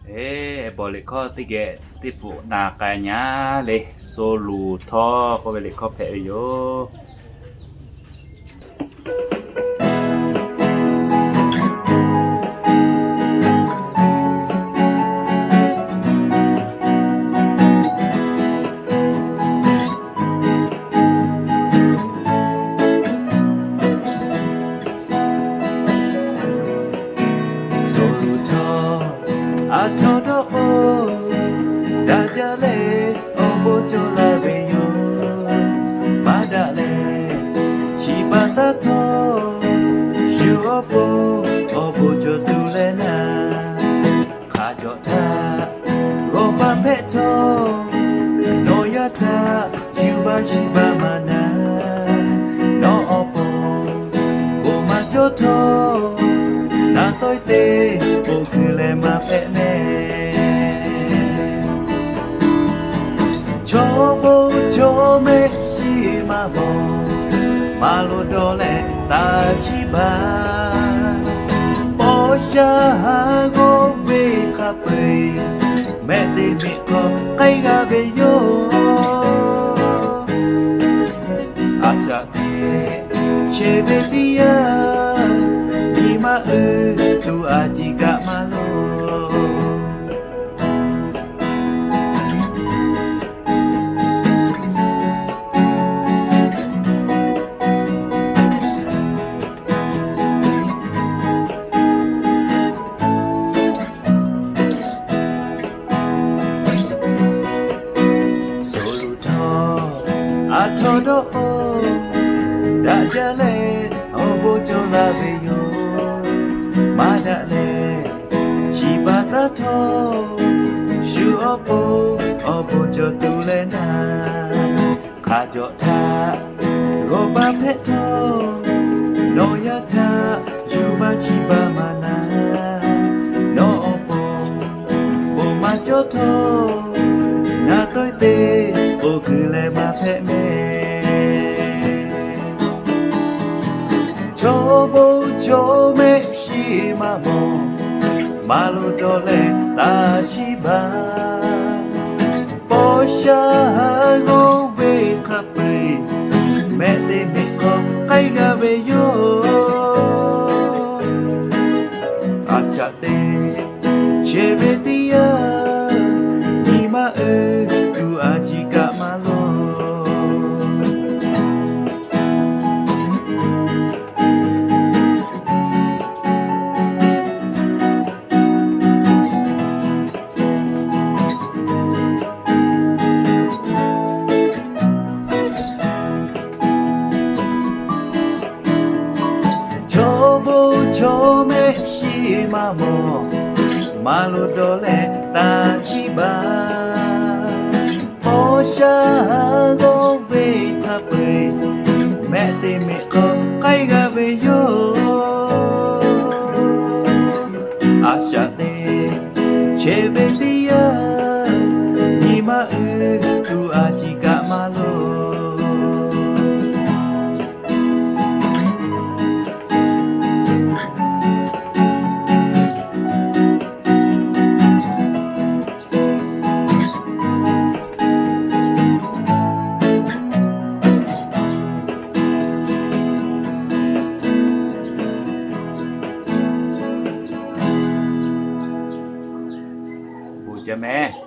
Eˬ, bawˬ liꞈ hkawˇ teˇ geh teˇ pfuhˍ na k'ai nyi le. So luˬ htawˇ k'oˆ ve liꞈ hkawˇ hpehꞈ ve yoˬ. So luˬ htawˇ aˬ htawˇ dawˇ k'o, daꞈ jaˇ leh awˬ bon cawˬ laˇ ve yoˬ. Maˇ daꞈ leh chi pa taˇ htawˇ, shu awˬ pon awˬ bon cawˬ tuˬ leh naˍ, hk'a jawꞈ htaˇ g'awˬ baˇ hpehꞈ htawˇ, nawˬ yaˇ htaꞈ yuˬ baˇ shiˍ baˇ maˇ naˍ. Nawˬ awˬ pon bon maˇ cawˬ htawˇ, naˍ tawˆ te bon kuiˬ leh maˇ hpehꞈ mehˍ. Chaw bon chaw mehˆ shiˍ maˇ mawˬ, maˇ loˍ dawˬ leh taˇ chiˇ baˬ. Paw sha haˉ g'awˇ ve hk'a peu-eˬ, mehˆ teˇ miꞈ hk'aw k'ai g'a ve yoˬ. A shaꞈ teꞈ chehˇ ve teˇ yanˇ, nyi ma uiˍ tuˬ a ciˉ kaꞈ maˇ loˍ. So luˬ htawˇ aˬ htawˇ dawˇ k'o, daꞈ jaˇ leh awˬ bon cawˬ laˇ ve yoˬ. Maˇ daꞈ leh chi pa taˇ htawˇ, shu awˬ pon awˬ bon cawˬ tuˬ leh naˍ, hk'a jawꞈ htaˇ g'awˬ baˇ hpehꞈ htawˇ, nawˬ yaˇ htaꞈ yuˬ baˇ chiˇ baˇ maˇ naˍ. Nawˬ awˬ pon bon maˇ cawˬ htawˇ, naˍ tawˆ te bon kuiˬ leh maˇ hpehꞈ mehˍ. Chaw bon chaw mehˆ shiˍ maˇ mawˬ, maˇ loˍ dawˬ leh taˇ chiˇ baˬ. Paw sha haˉ g'awˇ ve hk'a peu-eˬ, mehˆ teˇ miꞈ hk'aw k'ai g'a ve yoˬ. A shaꞈ teꞈ chehˇ ve teˇ yanˇ, nyi ma uiˍ tuˬ a ciˉ kaꞈ maˇ loˍ. Chaw bon chaw mehˆ shiˍ maˇ mawˬ, maˇ loˍ dawˬ leh taˇ chiˇ baˬ. Paw sha haˉ g'awˇ ve hk'a peu-eˬ, mehˆ teˇ miꞈ hk'aw k'ai g'a ve yoˬ. A shaꞈ teꞈ chehˇ ve teˇ yanˇ, nyi ma uiˍ tuˬ a ciˉ kaꞈ maˇ loˍ. Bon jaˇ mehˍ.